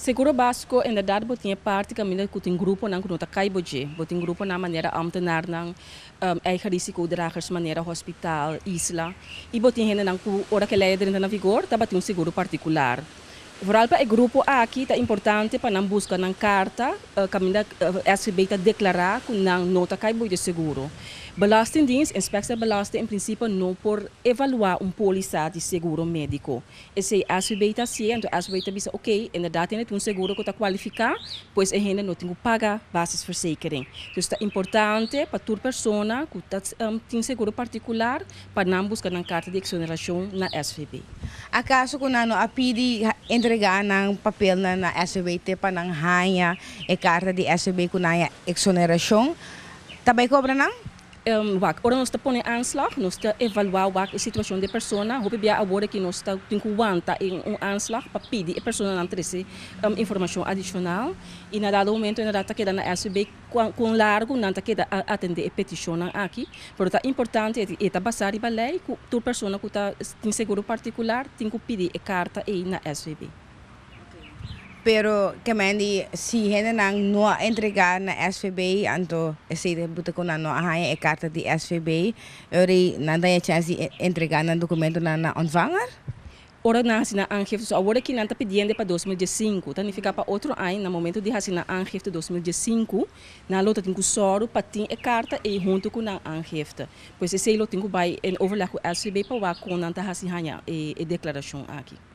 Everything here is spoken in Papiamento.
Seguro básiko, inderdaad, bo tin e parti kaminda ku tin gruponan ku no ta kai bo dje. Bo tin gruponan manera ambtenaarnan, eigen risicodragers manera hospital, Isla. I bo tin hendenan ku ora ku e lei a drenta na vigor tabatin un seguro partikular. Vooral pa e grupo aki ta importante pa nan buska nan karta kaminda SVB ta deklará ku nan no ta kai boi di seguro. Belastingdienst, Inspectie Belasting, en prinsipe no por evaluá un pólisa di seguro médiko. Esei SVB ta hasié, anto SVB ta bisa oké, inderdaad hende tin un seguro ku ta kualifiká, pues e hende no tin ku paga basisverzekering. Dus ta importante pa tur persona ku ta tin seguro partikular pa nan buska nan karta di eksonerashon na SVB. Akaso ku nan no a pidi entregá nan papelnan na SVB te pa nan haña e karta di SVB ku nan haña eksonerashon, ta bai kobra nan? Wak, ora nos ta pone aanslag, nos ta evaluá wak e situashon di e persona. Hopi bia awor aki nos ta tin ku wanta en un aanslag pa pidi e personanan trese informashon adishonal. I na dado momento inderdaad ta keda na SVB kon largu nan ta keda atendé e petishonnan aki. Pero ta importante e ta basá riba lei ku tur persona ku ta tin seguro partikular tin ku pidi e karta ei na SVB. Pero ke men di si hendenan no a entrega na SVB anto esei ta buta ku nan no a haña e karta di SVB ora ei nan ta haña chèns di entrega nan dokumentonan na ontvanger? Ora nan hasi nan aangifte, so awor aki nan ta pidiendo pa 2015, ta nifiká pa otro aña na momento di hasi nan aangifte 2015, nan lo ta tin ku sòru pa tin e karta ei huntu ku nan aangifte. Pues esei lo tin ku bai en overleg ku SVB pa wak kon nan ta hasi haña e deklarashon aki.